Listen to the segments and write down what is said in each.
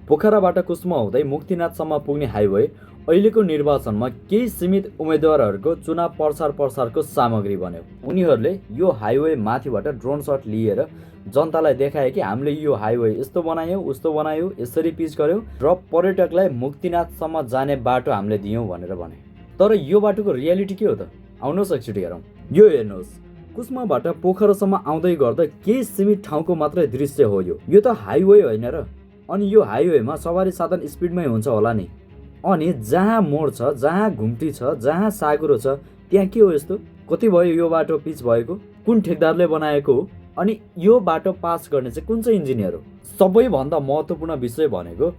पोखराबाट कुस्मा हुँदै मुक्तिनाथसम्म पुग्ने हाइवे अहिलेको निर्वाचनमा केही सीमित उम्मेदवारहरूको चुनाव प्रचारको सामग्री बन्यो। उनीहरूले यो हाइवे माथिबाट ड्रोन शट लिएर जनतालाई देखाए कि हामीले यो हाइवे यस्तो बनायौँ, उस्तो बनायौँ, यसरी पिच गर्यौँ र पर्यटकलाई मुक्तिनाथसम्म जाने बाटो हामीले दियौँ भनेर भने। तर यो बाटोको रियालिटी के हो त? आउनुहोस् एकचोटि हेरौँ। यो हेर्नुहोस्, कुस्माबाट पोखरासम्म आउँदै गर्दा केही सीमित ठाउँको मात्रै दृश्य हो यो त हाइवे होइन र। अनि यो हाइवेमा सवारी साधन स्पिडमै हुन्छ होला नि। अनि जहाँ मोड छ, जहाँ घुम्टी छ, जहाँ साँघुरो छ, त्यहाँ के हो यस्तो? कति भयो यो बाटो पिच भएको? कुन ठेकदारले बनाएको हो? अनि यो बाटो पास गर्ने चाहिँ कुन चाहिँ इन्जिनियर हो? सबैभन्दा महत्त्वपूर्ण विषय भनेको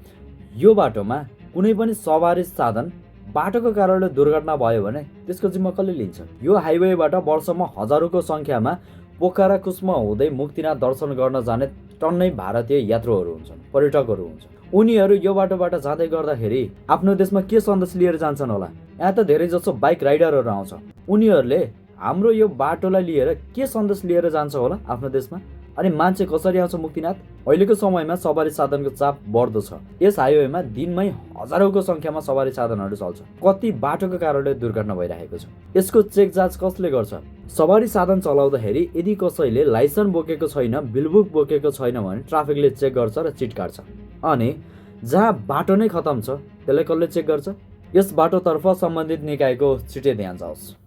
यो बाटोमा कुनै पनि सवारी साधन बाटोको कारणले दुर्घटना भयो भने त्यसको जिम्मा कसले लिन्छ? यो हाइवेबाट वर्षमा हजारौँको सङ्ख्यामा पोखरा कुस्मा हुँदै मुक्तिनाथ दर्शन गर्न जाने टन्नै भारतीय यात्रुहरू हुन्छन्, पर्यटकहरू हुन्छन्। उनीहरू यो बाटोबाट जाँदै गर्दाखेरि आफ्नो देशमा के सन्देश लिएर जान्छन् होला? यहाँ त धेरै जसो बाइक राइडरहरू आउँछ। उनीहरूले हाम्रो यो बाटोलाई लिएर के सन्देश लिएर जान्छ होला आफ्नो देशमा? अनि मान्छे कसरी आउँछ मुक्तिनाथ? अहिलेको समयमा सवारी साधनको चाप बढ्दो छ। यस हाइवेमा दिनमै हजारौँको सङ्ख्यामा सवारी साधनहरू चल्छ। कति बाटोको कारणले दुर्घटना भइरहेको छ। यसको चेक जाँच कसले गर्छ? सवारी साधन चलाउँदाखेरि यदि कसैले लाइसेन्स बोकेको छैन, बिलबुक बोकेको छैन भने ट्राफिकले चेक गर्छ र चिट काट्छ। अनि जहाँ बाटो नै खतम छ त्यसलाई कसले चेक गर्छ? यस बाटोतर्फ सम्बन्धित निकायको छिटै ध्यान जाओस्।